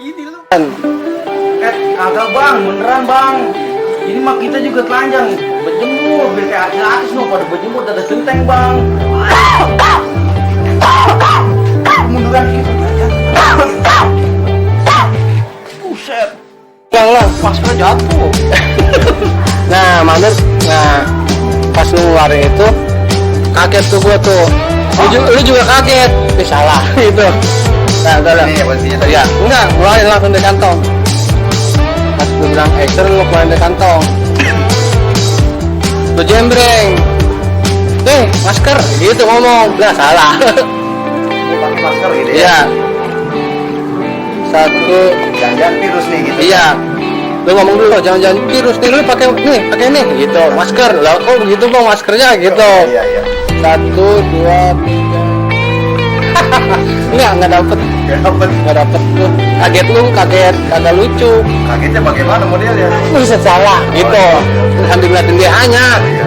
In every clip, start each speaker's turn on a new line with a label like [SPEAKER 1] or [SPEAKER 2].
[SPEAKER 1] Ini loh.
[SPEAKER 2] Agak bang, beneran bang. Ini mah kita juga telanjang berjemur, biar kayak artis no pada berjemur ada centeng bang. Munduran dikit aja. Buset.
[SPEAKER 1] Lah,
[SPEAKER 2] Masker jatuh.
[SPEAKER 1] nah, manut. Nah, pas lu ngeluarin itu kaget tuh gua tuh. Lu juga kaget. Salah itu. Nah, udah lah. Ya, enggak, ngeluarin langsung dari kantong. Pas gue bilang action, lu keluarin dari kantong. Lu jembreng. Masker, gitu ngomong. Nah, salah.
[SPEAKER 2] Lu pakai masker gitu ya?
[SPEAKER 1] Iya. Satu.
[SPEAKER 2] Jangan virus nih gitu.
[SPEAKER 1] Iya. Lu ngomong dulu, jangan virus nih, lu pakai nih, gitu. Masker. Lah kok begitu bang maskernya gitu.
[SPEAKER 2] Iya.
[SPEAKER 1] 1, 2, 3. Enggak dapet tuh. Kaget, kagak lucu.
[SPEAKER 2] Kagetnya bagaimana modelnya?
[SPEAKER 1] Bisa salah gitu. Sambil ngeliatin dia hanya.
[SPEAKER 2] Iya.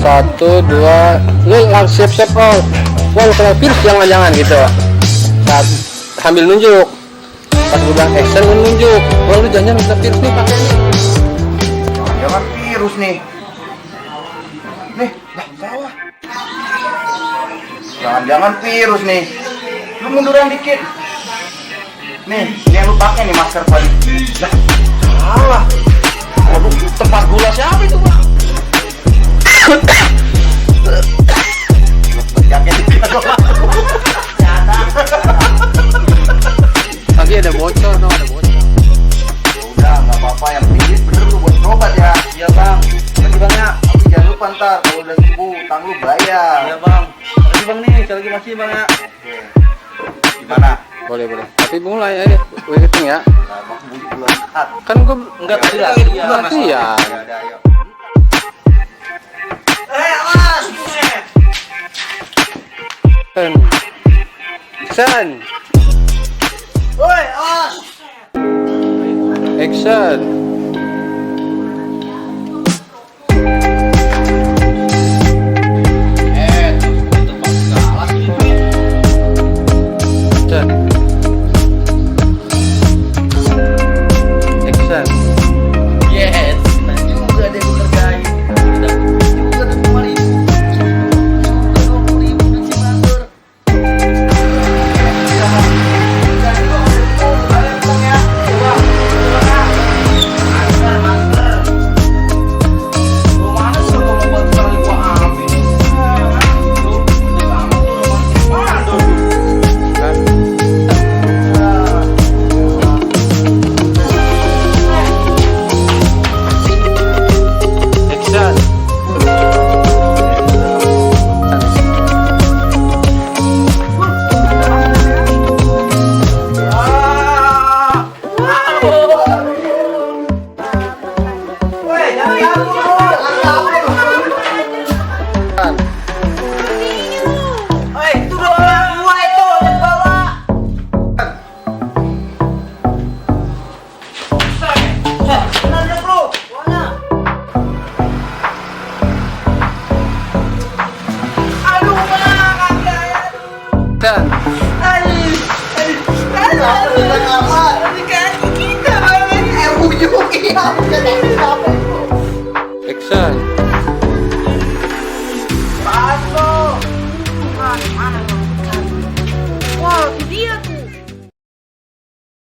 [SPEAKER 1] 1, 2, lu langsung siap oh. Wah, lu kena virus jangan gitu. Sambil nunjuk. Pas gue bilang action, lu nunjuk. Wah, lu jangan kena virus nih, pakai nih.
[SPEAKER 2] Jangan virus nih. Nih, lah bawah. Jangan virus nih. Lu munduran dikit. Nih, ini yang lu pakai nih masker tadi. Lah, salah. Waduh, tempat gula siapa itu, Bang? Jaket itu doang.
[SPEAKER 1] Tadi ada bocor, ada bocor.
[SPEAKER 2] Udah, nggak apa-apa, yang penting bener lu buat berobat ya. Iya bang, makasih bang ya. Tapi jangan lupa ntar kalau udah sembuh, utang lu bayar. Iya bang, makasih bang nih, sekali lagi makasih bang ya. Oke. Gimana?
[SPEAKER 1] Boleh. Tapi mulai aja, gue hitung ya.
[SPEAKER 2] Nah, bang bunyi bulan
[SPEAKER 1] Kan gue enggak tadi lagi bulan sih ya.
[SPEAKER 2] Ada, ayo. Awas!
[SPEAKER 1] Action.
[SPEAKER 2] Woi, awas!
[SPEAKER 1] Action. Action.
[SPEAKER 2] Yes, nah juga deh gue kerjain. Udah juga deh 5.000. Juga 20.000 si Mandur.
[SPEAKER 1] Action.
[SPEAKER 2] Apaan lo? Mana